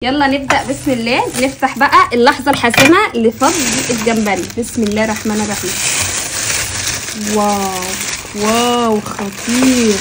يلا نبدأ بسم الله. نفتح بقى اللحظة الحاسمة لفض الجمبري. بسم الله الرحمن الرحيم. wow wow خطير،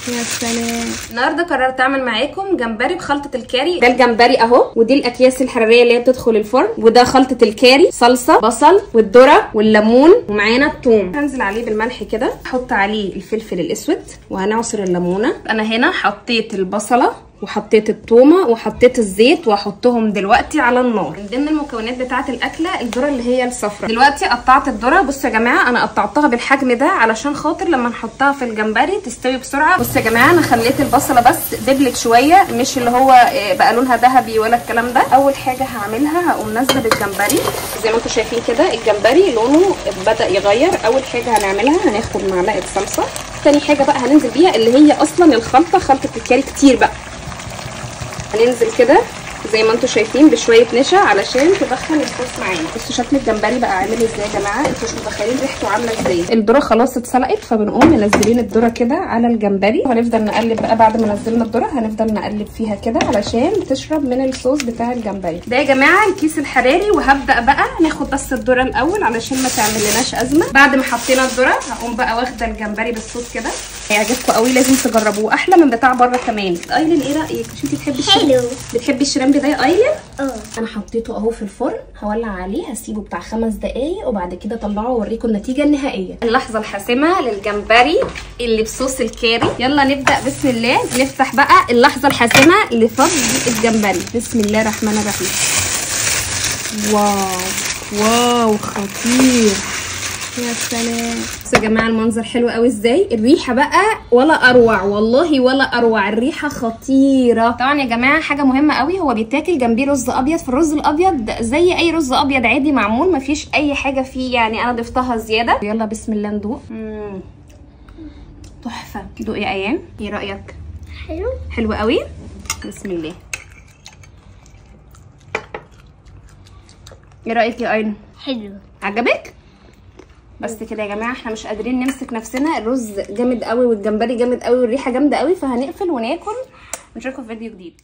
يا سلام. النهارده قررت اعمل معاكم جمبري بخلطه الكاري. ده الجمبري اهو، ودي الاكياس الحرارية اللي هي بتدخل الفرن، وده خلطه الكاري، صلصه، بصل، والذرة والليمون، ومعانا الثوم. هنزل عليه بالملح كده، احط عليه الفلفل الاسود، وهنعصر الليمونه. انا هنا حطيت البصله وحطيت الثومه وحطيت الزيت، واحطهم دلوقتي على النار. من ضمن المكونات بتاعه الاكلة الذرة اللي هي الصفراء. دلوقتي قطعت الذرة. بصوا يا جماعة، انا قطعتها بالحجم ده علشان خاطر لما نحطها في الجمبري تستوي بسرعة. بصوا يا جماعة، انا خليت البصله بس دبلت شوية، مش اللي هو بقى لونها ذهبي ولا الكلام ده. اول حاجة هعملها هقوم نازله بالجمبري. زي ما انتم شايفين كده الجمبري لونه بدا يغير. اول حاجة هنعملها هناخد معلقه صلصه. تاني حاجة بقى هننزل بيها اللي هي اصلا الخلطة، خلطه الكاري كتير بقى. هننزل كده زي ما انتم شايفين بشوية نشا علشان تدخل الصوص معانا. بصوا شكل الجمبري بقى عامل ازاي يا جماعة، انتوا مش متخيلين ريحته عامله ازاي. الذرة خلاص اتسلقت، فبنقوم منزلين الذرة كده على الجمبري، وهنفضل نقلب بقى. بعد ما نزلنا الذرة هنفضل نقلب فيها كده علشان تشرب من الصوص بتاع الجمبري. ده يا جماعة الكيس الحراري. وهبدا بقى ناخد بس الذرة الاول علشان ما تعمل لناش ازمة. بعد ما حطينا الذرة هقوم بقى واخده الجمبري بالصوص كده. هيعجبكم قوي، لازم تجربوه، احلى من بتاع بره كمان. ايلين ايه رايك؟ مش انتي بتحبي ال shrimp؟ بتحبي ال shrimp ده يا ايلين؟ اه. انا حطيته اهو في الفرن، هولع عليه، هسيبه بتاع 5 دقايق وبعد كده اطلعه واوريكم النتيجة النهائية. اللحظة الحاسمة للجمبري اللي بصوص الكاري. يلا نبدا بسم الله. نفتح بقى اللحظة الحاسمة لفض الجمبري. بسم الله الرحمن الرحيم. wow wow خطير، يا سلام. بصوا يا جماعة المنظر حلو قوي ازاي. الريحة بقى ولا اروع، والله ولا اروع، الريحة خطيرة. طبعا يا جماعة حاجة مهمة قوي، هو بيتاكل جنبيه رز ابيض. فالرز الابيض زي اي رز ابيض عادي معمول، مفيش اي حاجة فيه يعني انا ضفتها زيادة. يلا بسم الله ندوق. تحفة. دوق يا ايان، ايه رايك؟ حلو، حلو قوي. بسم الله. ايه رايك يا ايان؟ حلو. عجبك؟ بس كده يا جماعة، احنا مش قادرين نمسك نفسنا. الرز جامد قوي والجمبري جامد قوي والريحه جامدة قوي، فهنقفل وناكل ونشوفكم في فيديو جديد.